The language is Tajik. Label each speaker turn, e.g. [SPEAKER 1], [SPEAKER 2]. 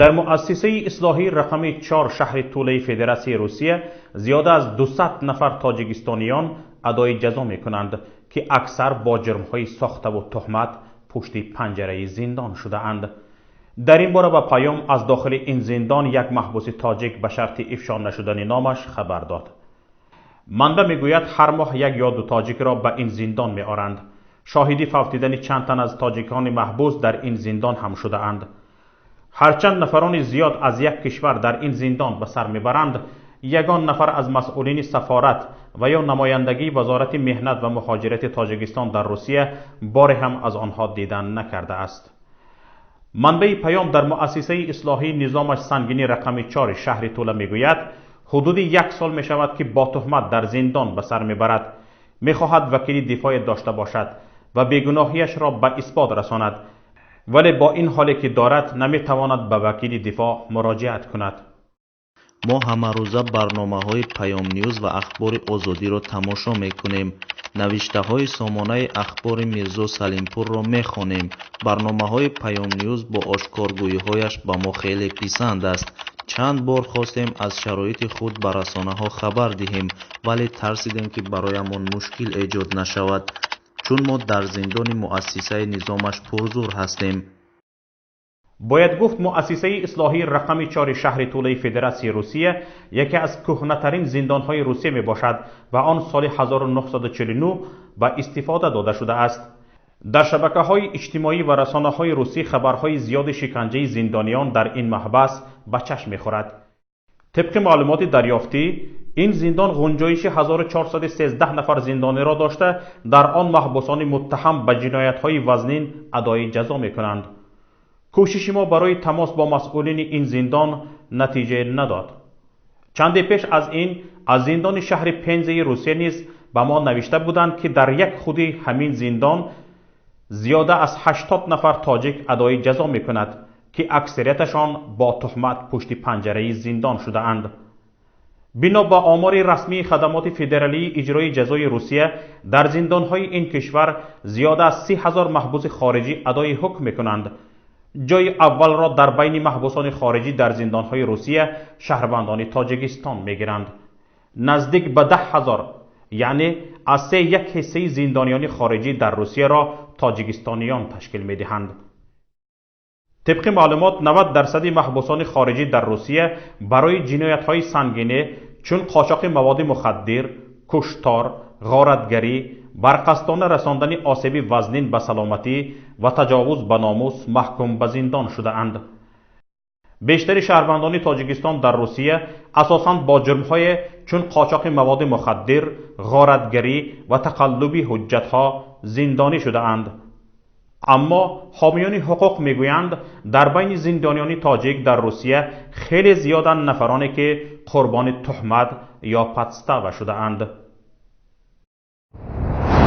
[SPEAKER 1] Дар муассисаи ислоҳии рақами 4 шаҳри Тулаи Федератсияи Русия зиёда аз 200 нафар тоҷикистониён адои ҷазо мекунанд, ки аксар бо ҷурмҳои сохтаву туҳмат пушти панҷараи зиндон шудаанд. Дар ин бора ба Паём аз дохили ин зиндон як маҳбуси тоҷик ба шарти ифшо нашудани номаш хабар дод. Манбаъ мегӯяд, ҳар моҳ як ё ду тоҷикро ба ин зиндон меоранд. Шоҳиди фавтидани чанд тан аз тоҷикони маҳбус дар ин зиндон ҳам шудаанд. Ҳарчанд нафарони зиёд аз як кишвар дар ин зиндон ба сар мебаранд, ягон нафар аз масъулини сафорат ва ё намояндагии Вазорати меҳнат ва муҳоҷирати Тоҷикистон дар Русия боре ҳам аз онҳо дидан накардааст. Манбаи Паём дар муассисаи ислоҳии низомаш сангини рақами 4 шаҳри Тула мегӯяд, ҳудуди як сол мешавад, ки бо туҳмат дар зиндон ба сар мебарад. Мехоҳад вакили дифоъе дошта бошад ва бегуноҳиашро ба исбот расонад, вале бо ин ҳоле ки дорад, наметавонад ба вакили дифоъ муроҷиат кунад.
[SPEAKER 2] Мо ҳамарӯза барномаҳои Паёмнюз ва Ахбори Озодиро тамошо мекунем, навиштаҳои сомонаи ахбори Мирзо Салимпурро мехонем. Барномаҳои Паёмнюз бо ошкоргӯиҳояш ба мо хеле писанд аст. Чанд бор хостем аз шароити худ ба расонаҳо хабар диҳем, вале тарсидем, ки бароямон мушкил эҷод нашавад, чун мо дар зиндони муассисаи низомаш пурзур ҳастем.
[SPEAKER 1] Бояд гуфт, муассисаи ислоҳии рақами 4 шаҳри Тулаи Федератсияи Русия яке аз кӯҳнатарин зиндонҳои Русия мебошад ва он соли 1949 ба истифода дода шудааст. Дар шабакаҳои иҷтимоӣ ва расонаҳои русӣ хабарҳои зиёди шиканҷаи зиндониён дар ин маҳбас ба чашм мехӯрад. Тибқи маълумоти дарёфтӣ, ин зиндон ғунҷоиши 1413 нафар зиндониро дошта, дар он маҳбусони муттаҳам ба ҷиноятҳои вазнин адои ҷазо мекунанд. Кӯшиши мо барои тамос бо масъулини ин зиндон натиҷа надод. Чанде пеш аз ин аз зиндони шаҳри Пензаи Русия низ ба мо навишта буданд, ки дар як худи ҳамин зиндон зиёда аз 80 нафар тоҷик адои ҷазо мекунад, ки аксарияташон бо туҳмат пушти панҷараи зиндон шудаанд. Бино ба омори расмии Хадамоти федералии иҷрои ҷазои Русия, дар зиндонҳои ин кишвар зиёда аз 30 000 маҳбуси хориҷӣ адои ҳукм мекунанд. Ҷои аввалро дар байни маҳбусони хориҷӣ дар зиндонҳои Русия шаҳрвандони Тоҷикистон мегиранд. Наздик ба 10 000, яъне аз се як ҳиссаи зиндониёни хориҷӣ дар Русияро тоҷикистониён ташкил медиҳанд. Тибқи маълумот, 90 дарсади маҳбусони хориҷӣ дар Русия барои ҷиноятҳои сангине, чун қочоқи маводи мухаддир, куштор, ғоратгарӣ, барқасдона расондани осеби вазнин ба саломатӣ ва таҷовуз ба номус маҳкум ба зиндон шудаанд. Бештари шаҳрвандони Тоҷикистон дар Русия асосан бо ҷурмҳое чун қочоқи маводи мухаддир, ғоратгарӣ ва тақаллуби ҳуҷҷатҳо зиндонӣ шудаанд. Аммо ҳомиёни ҳуқуқ мегӯянд, дар байни зиндониёни тоҷик дар Русия хеле зиёданд нафароне, ки қурбони туҳмат ё подстава шудаанд.